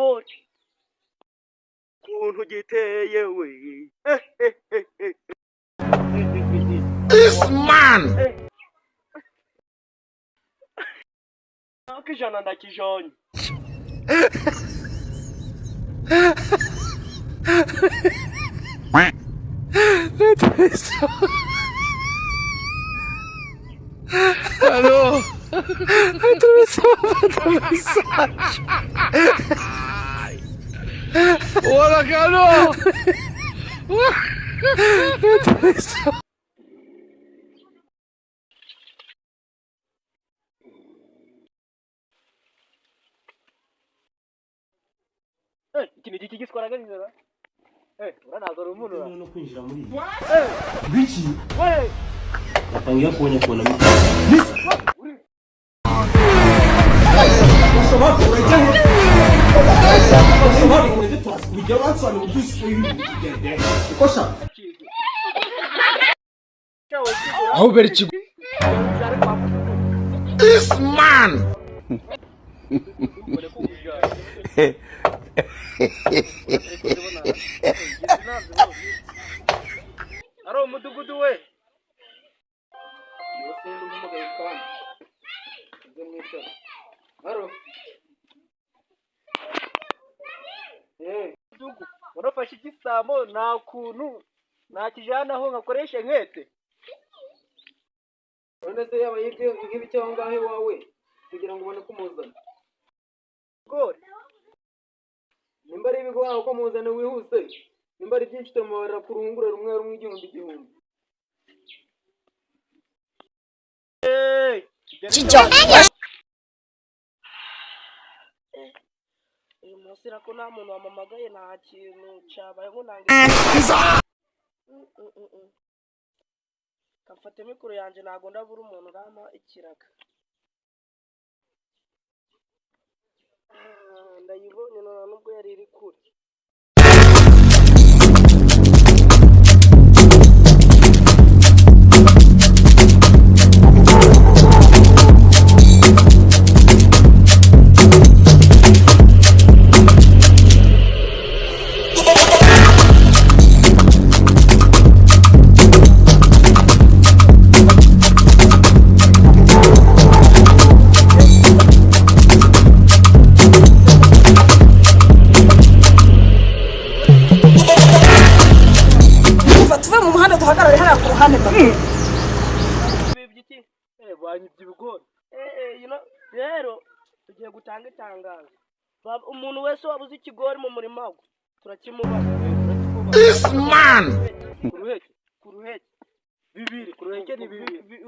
Ikigori kuntu giteye we. This man. Akijana ndakijonye. Alô? Atravessou a mensagem. Olha, Carol! Atravessou. Iki ni igiki giswaraga nijoro? Uranazora umunura. No kwinjira muri iyi. Biki? We! Natangiye kubona kubona. Aho beri ikigo. This man. Ari umudugudu we. Urafashe igisambo nta kuntu nakijanaho nkakoresha nkete. None se yaba yibye nk'ibiki aho ngaho iwawe kugira ngo ubone ko umuzana? Gori. Nimba ari ibigori uko muzana wihuse, nimba ari byinshi tumubarira ku ruhungure rumwe rumwe igihumbi igihumbi. Uyu munsi rako nta muntu wamamagaye, nta kintu cyabaye ngo nange. Kamfate mikoro yanjye, ntago ndabura umuntu urampa ikiraga. Ndayibonye none nubwo yari iri kure. Tuve mu muhanda duhagarare hariya ku ruhande mba. Bibye iki? Banyibye ibigori. Rero tugiye gutanga itangazo. Umuntu wese wabuze ikigori mu murima we turakimubaza. This man. Ku ruheke, ku ruheke. Bibiri, ku ruheke ni bibiri.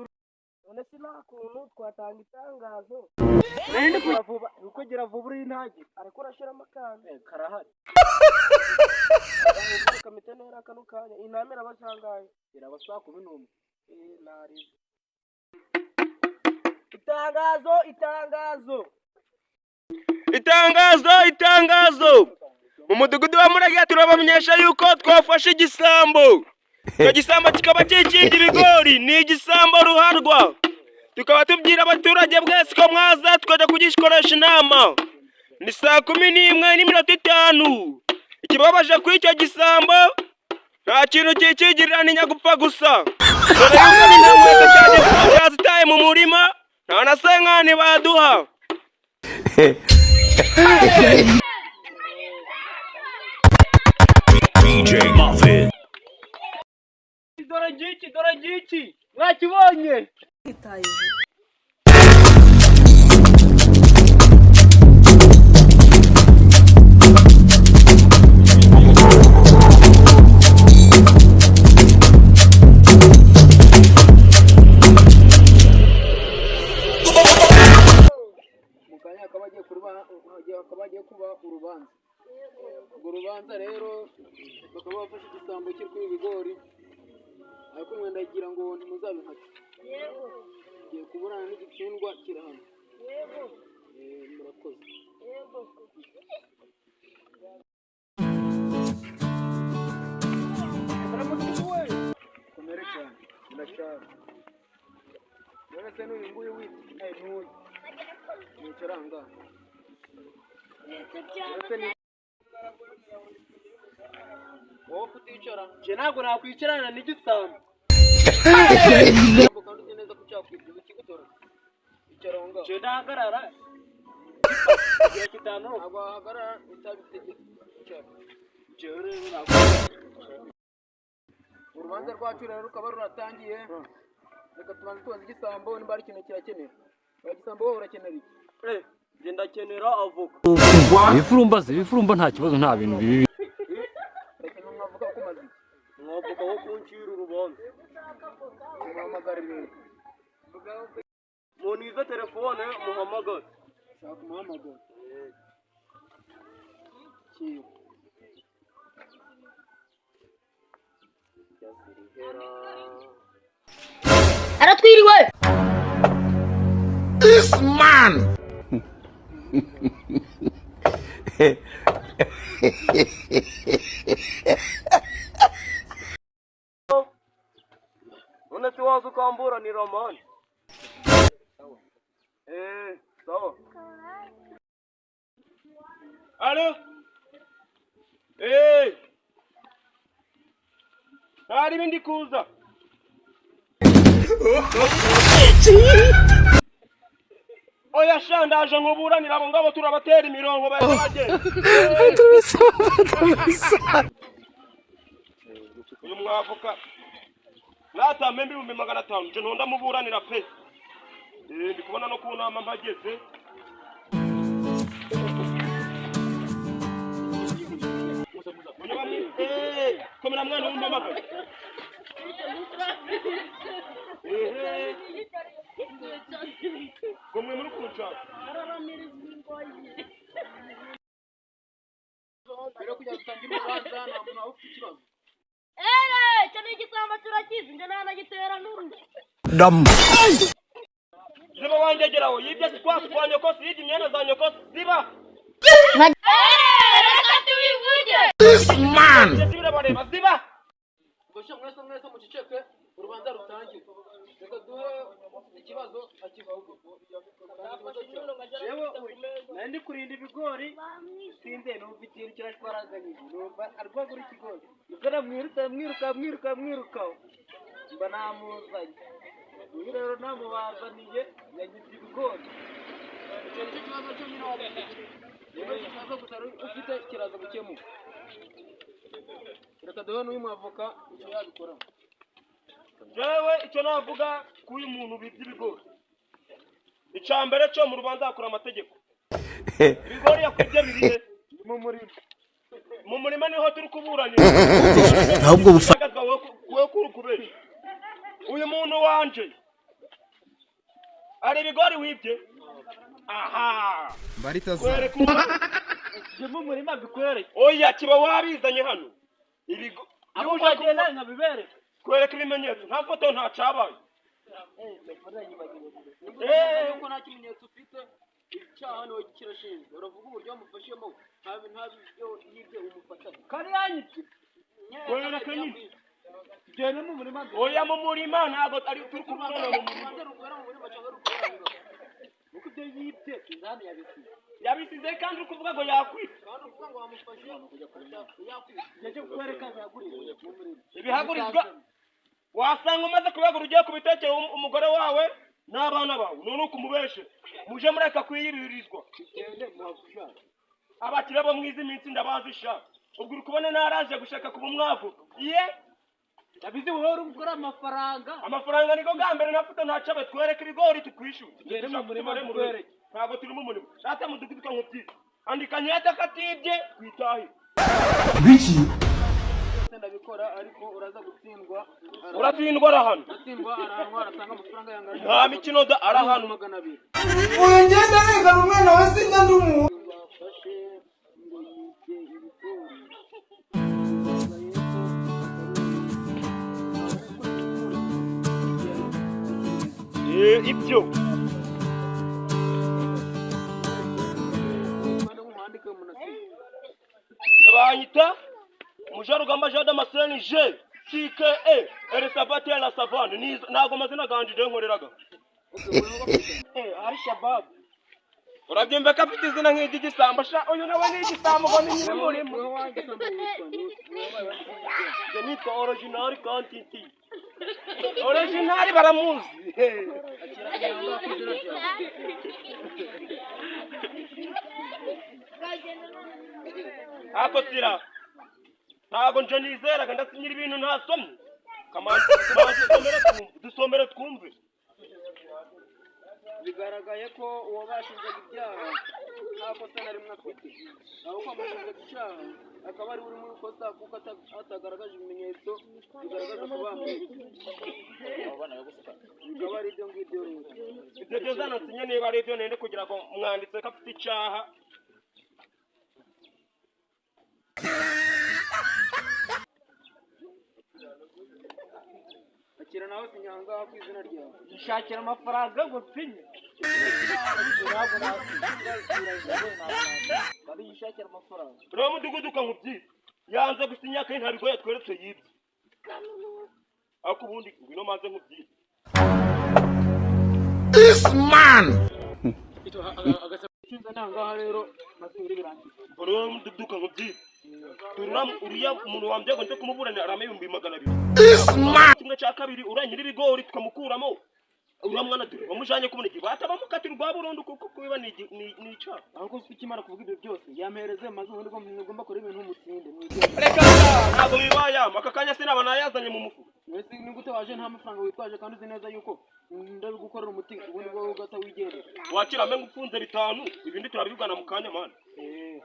None se nta kuntu twatanga itangazo? Nindi kugira vuba, uko gira vuba uri intangi. Ariko urashiramo akantu. Karahari. Kamite nera kano kanya. Intama irabasangaye. Iraba saa kumi n'umwe. Narize. Itangazo, itangazo. Itangazo, itangazo. Mu mudugudu wa Murage turabamenyesha yuko twafashe igisambo. Icyo gisambo kikaba kikingira ibigori, ni igisambo ruharwa. Tukaba tubwira abaturage bwese ko mwaza tukajya kugikoresha inama. Ni saa 11:05. Ikibabaje kuri icyo gisambo nta kintu kikigirira, ni nyagupfa gusa. Dore yuko n'inkweto cyazitaye mu murima, nta na senkani baduha. DJ Muffin. Dore ngiki, dore ngiki, mwakibonye. Mu kanya hakaba hagiye kuba urubanza. Urwo rubanza rero bakaba bafashe igisambo kiri kuri ibigori, ariko mwe ndagira ngo ntimuzabinkate. Ngiye kuburana n'igitsindwa kirahano. Murakoze. Komere cyane, ndashaka. None se n'uyu nguyu witwa? N'uyu. Mwicara aha ngaha. Wowe kuticara. Nje ntabwo nakwicarana n'igisambo. Kandi uzi neza ko cyakwibye ukigutora. Icara aho ngaho. Nje ndahagarara igihe kitanturuka. Ntabwo wahagarara utabitegetse. Icara. Njewe rero ntabwo. Urubanza rwacu rero rukaba ruratangiye. Reka tubanze tubaze igisambo nimba hari ikintu kirakenera. Wa gisambo, wowe urakenera iki? Nje ndakenera avoka. Ibifurumba se, ibifurumba nta kibazo, nta bintu bibi. Urakenera umwavoka wo kumaza iki? Umwavoka wo kuncira urubanza. Umuhamagare rero. Munize telefone muhamagare. Shaka umuhamagara. Kiyo. Aratwiriwe. This man. None se waza ukamburanira, man? Sawa. Allô. Hari ibindi kuza. Oya sha, ndaje nkuburanira abo ngabo, turabatera imirongo bahita bagenda. Uyu mwavoka natampe 500,000, nje ntonda muburanira pe. Ndi kubona no ku nama mpageze. Komera mwana w'umpamagaye. Ehe, ngo mwe muri kunshaka. Mbere yo kugira ngo dutangire urubanza, nta muntu waba ufite ikibazo. Ere, icyo ni igisambo, turakizi, njye ntanagitera n'urugi. Ziba wangegeraho, yibye sikwasi kwa nyoko, yibye imyenda za nyoko, ziba. Ere, reka tubivuge. This man. Ibyo birabareba, ziba. Ubwo sha, mwese mwese muceceke, urubanza rutangire. Reka duhe ikibazo akivuge. Jewe nari ndi kurinda ibigori, sinze numva ikintu kirashwaraganyije, numva arwagura ikigori, nibwo namwirutse, mwiruka mwiruka mwiruka, mba namuzanye. Uyu rero namubazaniye, yagize ibigori. Icyo nicyo kibazo cyo nyine waba ufite. Niba icyo kibazo gusa ufite kiraza gukemuka. Reka duhe n'uyu mwavoka icyo yabikoraho. Jewe icyo navuga k'uyu muntu bibye ibigori, icya mbere cyo mu rubanza hakora amategeko. Ibigori yakwibye birihe? Mu murima. Mu murima niho turi kuburanira. Ahubwo bufa. Wowe kuri kubesha uyu muntu wanje, hari ibigori wibye aha? Kwereka umuntu. Je mu murima mbikwereke. Oya, kiba wabizanye hano ibigo. Aho wagenda nkabibereka. Kwereka ibimenyetso, nta foto, nta cabaye. Nimba uzi yuko nta kimenyetso ufite, icyaha niwe kirashinzwe. Uravuga uburyo wamufashemo, nta byo yibye umufatanye. Kari yanyibye. Kwereka nyine. Tugende mu murima. Oya, mu murima ntabwo ari turi kuburana mu murima. Urubanza rubera mu murima cyangwa rubera mu murima? Kuko ibyo yibye sinzani yabisize. Yabisize kandi uri kuvuga ngo yakwibye. Kandi uvuga ngo wamufashe yakwibye. Ngiye kukwereka bihagurire mu murima. Ibihagurizwa wasanga umaze kubegura, ugiye kubitekera umugore wawe n'abana bawe, none ukumubeshe muje mureka kwiyiririzwa. Tugende muhagushaka. Abakire bo mwiza iminsi ndabazi sha. Ubwo uri kubona naraje gushaka kuba umwavuka iye. Yabizi wowe uri gukora amafaranga. Amafaranga niko bwa mbere nafite, ntacabe. Twereke ibigori tukwishyure. Tugende mu murima. Tubare mu tukwereke. Ntabwo turi mu murima rata mudugudu ko nkubyize andika nyete katibye twitahe. Ndabikora, ariko uraza gutsindwa. Uratsindwa, arahano. Uratsindwa, arahanwa, aratanga amafaranga yangana Nta mikino da, arahano. 200. Uyu ngenda arengana umwana wa singa ndi umuntu. Bafashe ngo yibye ibigori. Ibyo. Mwandike munasibe. Banyita Mujarugamba Jean Damascene G CKE El la Savane. Ntabwo amazina ganje je nkoreraga. Ari Shababu. Urabyumva ko afite izina nk'iry'igisambo sha. Uyu nawe ni igisambo ngo ni nyiri umurimo. Wowe wagisambo witwa ni wabaye wanditse? Njye nitwa Original Quantity. Original baramuzi. Akira cyangwa ku izina ryawe. Ako sira, ntabwo nje nizeraga, ndasinyira ibintu ntasomye. Kamanzi, kamanzi, dusomere twumve, dusomere twumve. Bigaragaye ko uwo bashinjaga ibyaha nta kosa na rimwe afite, ahubwo amushinjaga icyaha akaba ari we uri mu ikosa, kuko atagaragaje ibimenyetso bigaragaza ko bamwishe. Bikaba ari ibyo ngibyo rero. Ibyo byose nasinye, niba ari ibyo nende kugira ngo mwanditse ko afite icyaha. Akira nawe, sinya aha ngaha ku izina ryawe. Nshakira amafaranga ngo nsinye. Ntabwo nabishakira amafaranga. Rero mudugudu ukankubwira yanze gusinya kandi nta bigoye tweretse yibye. Ariko ubundi ngwino maze nkubwire. This man! Icyiza ni aha ngaha rero, maze ibiri birangiye. Rero mudugudu ukankubwira, turura uriya muntu wambye ngo nje kumuburanira arama 200,000. This man! Kimwe cya kabiri uranyira ibigori tukamukuramo uriya mwana, dore wamujanye kubona igihe batabamukatira urwa burundu, kuko kubiba ni icyaha. Ahubwo se ukimara kuvuga ibyo byose, yampereze maze ubundi ugomba gukora ibintu mutsinde mwigenge. Reka, ntabwo bibayama aka kanya, sinaba nayazanye mu mufuka. Mbese ni gute waje nta mafaranga witwaje, kandi uzi neza yuko ndabigukorera umuti, ubundi wowe ugahita wigendera? Wakira mbe ngufunze 5, ibindi turabivugana mu kanya, mana. Eh.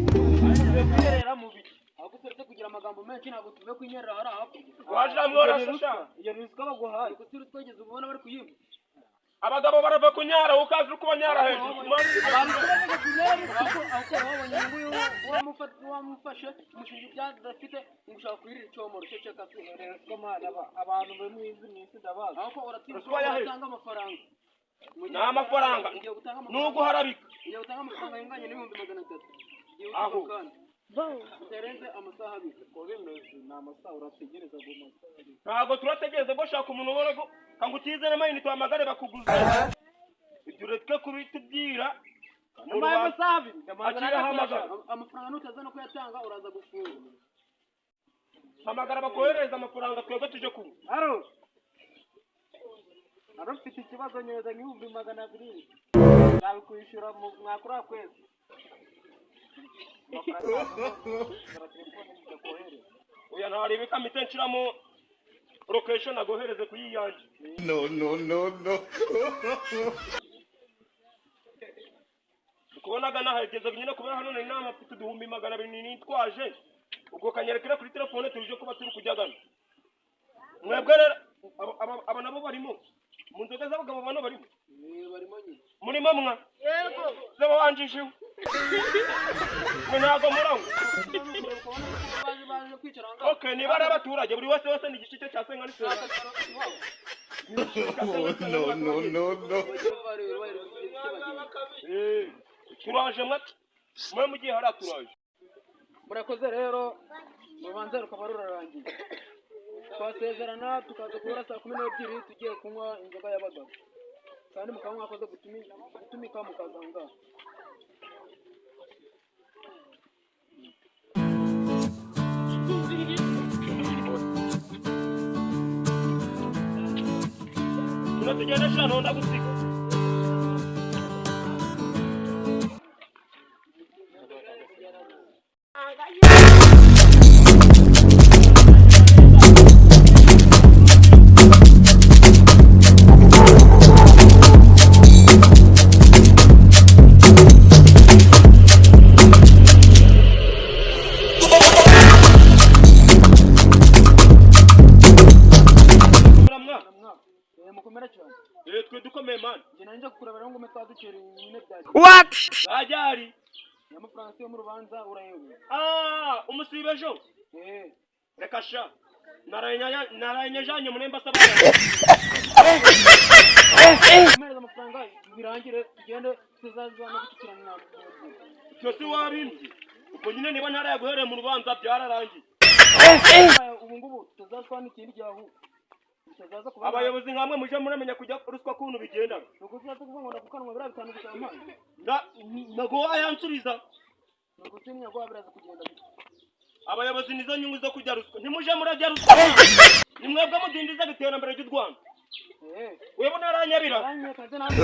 Kwiherera mu biki? Ahubwo turetse kugira amagambo menshi, ntabwo tuve kwinyerera hariya hakurya. Waje mworoshe sha. Iyo ruswa baguhaye. Ariko turi twageze ubona bari kuyimba. Abagabo barava kunyara, ukaza uri kubanyara hejuru. Abantu bajya kunyara. Ahubwo wabonye nguyu wamufashe umushinga ibyaha adafite, ngo ushaka kwirira icyomoro. Ceceka se. Ruswa mana, abantu bari mu isi ndabazi. Ahubwo uratsinda. Ruswa yahe? Uratanga amafaranga. Ni amafaranga. Ugiye gutanga Ni amafaranga. uguharabika. Ugiye gutanga amafaranga yunganye n'300,000. Ugiye Aho. gutanga kandi bitarenze amasaha 2. Uko bimeze ni amasaha urategereza ngo amasaha 2. Ntabwo turategereza ngo shaka umuntu ubona ko kanga utize n'amayinite uhamagare bakuguze. Ibyo ureke kubitubwira mu Nyuma rubanza. y'amasaha 2. Akira, hamagara. Amafaranga nutaza no kuyatanga, uraza gufunga. Hamagara bakoherereza amafaranga, twebwe tuje kunywa. Aro. Aro, mfite ikibazo, nyohereza nk'200,000. Nabikwishyura mu mwaka kwezi. Amafaranga telefone ndakohereza. Oya, ntarebe kamite nshiramo location agohereze kuyiyange. No, no, no, no. Kubonaga nahageze nyine kubera hano nari nama mfite 200,000 nitwaje, ubwo kanyerekera kuri telefone tuje kuba turi kujyagana. Mwebwe rero aba nabo barimo mu nzoga z'abagabo, bano barimo. Eh, barimo nyine. Murimo mwa? Yego. Zaba wanjishiwe mwe, ntabwo muranywa. Baje baje kwicara aha ngaha. Okay, niba ari abaturage, buri wese wese ni igice cye cya senga n'isenga. No, no, no, no. Bagiye bareba bareba icyo bagenda. Eh, turaje mwa, mwe mugiye hariya, turaje. Murakoze rero, urubanza rukaba rurarangiye. Twasezerana tukaza guhura saa 12 tugiye kunywa inzoga y'abagabo, kandi mukaba mwakoze gutumika mukaza aho ngaho. Turatugenda sha, ntonda gusiga. Muramwa. Eh, mukomere cyane. Eh, twe dukomeye, man. Njye nari nje kukurebera ngo twaducira nyine byagiye. Ajyari. Amafaranga yo mu rubanza urayobewe? Ah, umusibe ejo. Eh. Reka sha, naraye nyajanye munemba asaba. Mpereza amafaranga birangire, tugende, tuzaza no gucikirana mu nzira. Ibyo si wabimbye ubwo nyine, niba ntarayaguhereye mu rubanza byararangiye. Ubu ngubu tuzashwana ikindi gihe ahubwo. Utazaza kuba Abayobozi nkamwe muje muramenya kujya ruswa kuntu bigenda. Nuko uzaza kuvuga ngo ndakukanwa biriya 5 gusa wampaye. Nago wayansubiza. Nuko se nyaguha biraza kugenda gute? Abayobozi nizo nyungu zo kujya ruswa, ntimuje murajya ruswa, ni mwebwe mudindiza iterambere ry'u Rwanda. Eh. Webona aranyabira. Aranyeka nze nanjye.